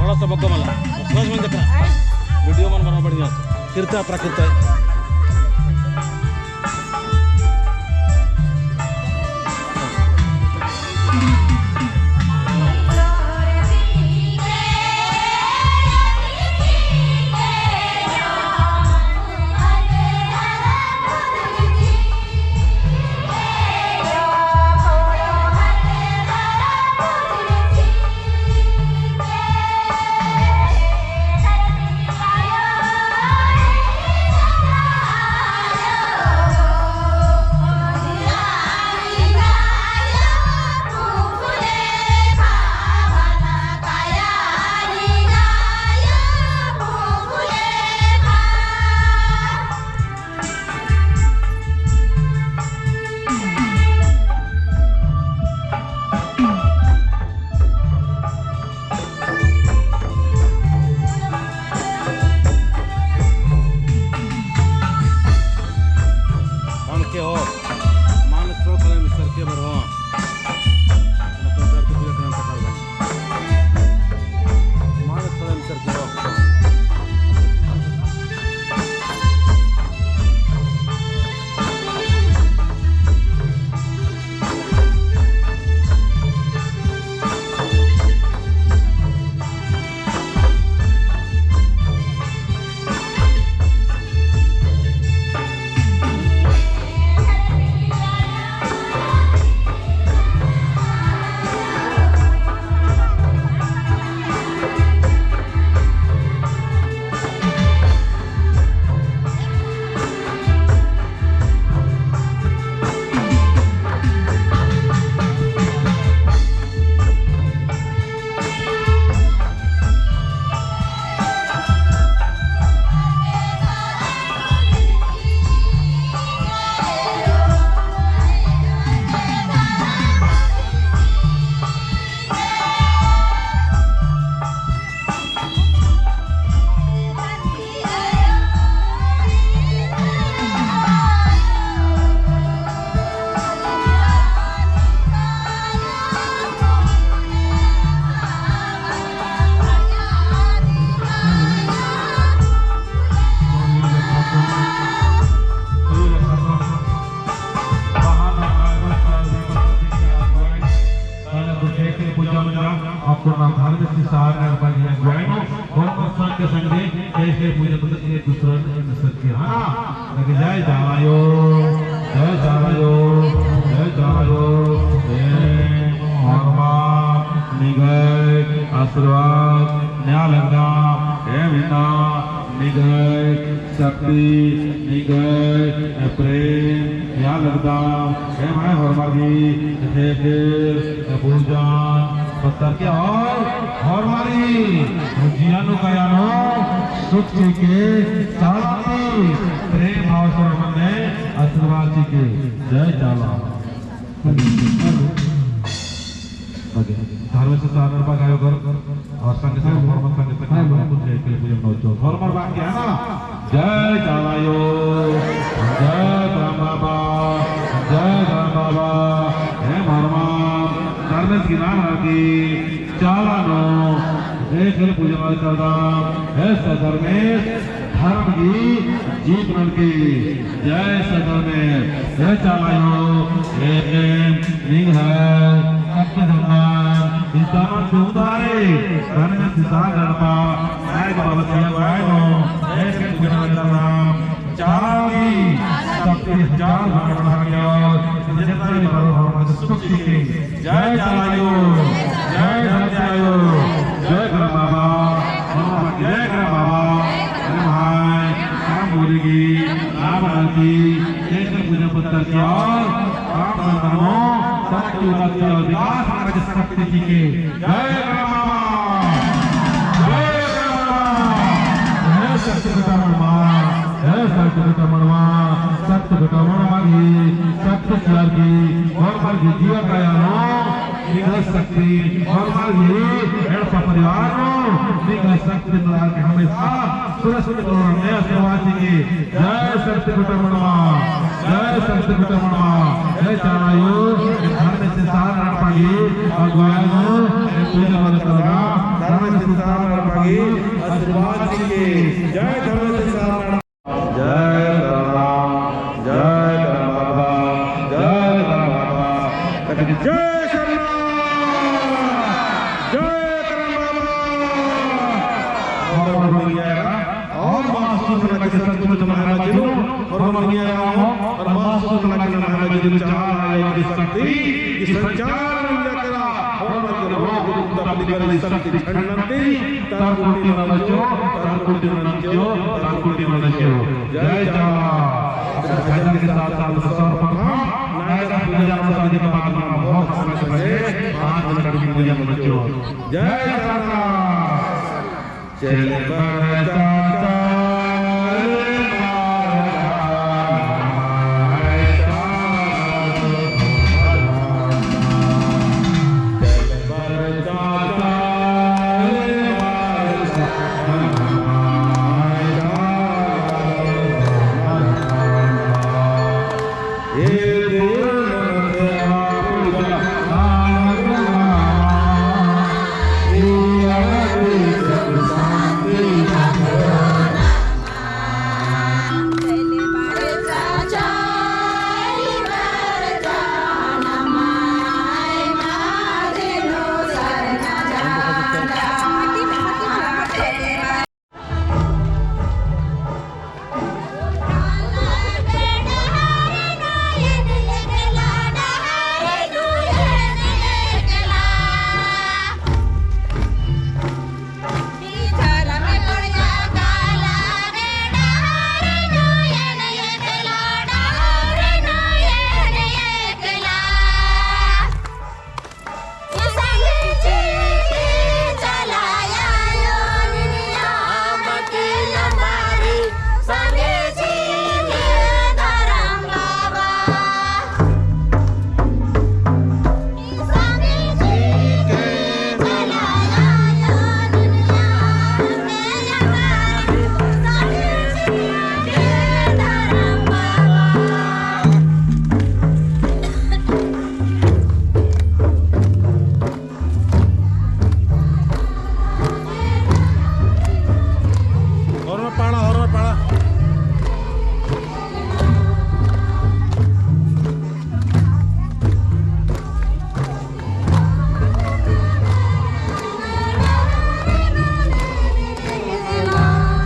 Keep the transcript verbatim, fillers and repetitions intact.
थोड़ा सा बग्गा मला, बस, बस मन देखना। वीडियो मन बना बढ़िया से। किरता, प्राकृत है। मन के हो, मन सो कलम सरके बरहो। मतलब सर के पूजा करन तक आ गए। मन सो कलम सरके हो। पहले तो एक एक पूजा में जा, आपको ना धार्मिक की सहारा का पानी है, ज्वाइन हो, और संग संग एक एक पूजा में एक दूसरा ने मिलकर के, हाँ, लगे जय चाला आयो, जय चाला आयो, जय चाला आयो, ए, होरमा, निंग्है, आशीर्वाद, नेआ लगदम, ए, मिन्ना, निंग्है, शक्ति, निंग्है, ए, प्रेम, नेआ लगदम, ए, माय होरमर गही, ए, फिर, ए, पूजन, पत्तर के और, होरमर गही, जिया नू काया नू, सुख चिके, शांति, प्रेम भाव से होरमर ने, आशीर्वाद चिके, जय चाला। बग्गे। धर्मेस सारन बग्गे आयो कर, और संगे संगे होरमर संगे संगे होरमर कुछ एक के लिए पूजन नौ चो। होरमर बग्गे है ना? जय चाला आयो, जय धर्म बाबा, जय धर्म बाबा, हे होरमर, धर्मेस की नाम रखी, चाला नू, एक के लिए पूजन नौ चो, हे सधर्मेस, धर्म की जीत ननके। जय सधर्मेस, जय चाला आयो, ए, निंग्है, सत्य धर्म, इंसानन के उद्धारे, धर्मेस दिशा गणपा, नायक बाबा सिया गायनो, ए, के पूजन करना, चाला की शक्ति हजार गुना बढ़ा गया, जितना भी बड़ा हो, शक्ति की जय चाला आयो, जय धरती आयो, जय गरम बाबा, जय गरम बाबा, अरे भाई, काम बोलेगी, नाम आती, जय कर पूजा पत्तर की और काम करनो, शक्ति उन्नति और विकास करने की शक्ति की के। जय गरम बाबा, जय गरम बाबा, जय शक्ति पिता मनमा, जय शक्ति पिता मनमा, शक्ति पिता मनमा की, शक्ति सियार की, और मर की जिया का यानो, निंग्है शक्ति, होरमर गही एड़पा परिवार नू, निंग्है शक्ति नू रअके हमेशा सुरक्षित रओ, हमने आशीर्वाद चिके। जय शक्ति पिता मनमा, जय शक्ति पिता मनमा, जय चाला आयो, धर्मेस सारन एड़पा गही अगुवाई नू, पूजन करना, धर्मेस सरना एड़पा गही आशीर्वाद चिके। जय धर्मेस सरना। जय सरना, जय सरना बाबा, जय सरना बाबा। जय सरना, जय सरना बाबा। और बढ़िया और महसूस होना कि सचमुच नम्है मझी नू, और मनिया राम, और महसूस होना कि नम्है मझी नू चाला आयो की शक्ति, कि संचार मंजा केरा, और मतलब रोग तकलीफ की शक्ति छंडती, तरकुटी नंजो, तरकुटी नंजो, तरकुटी नंजो। जय चाला। भजन के साथ साथ सर्वप्रथम नायक पूजा नमसा विधि पाठ में बहुत समय से पाँच मिनट की पूजा मंजो। जय चाला। चल बरसा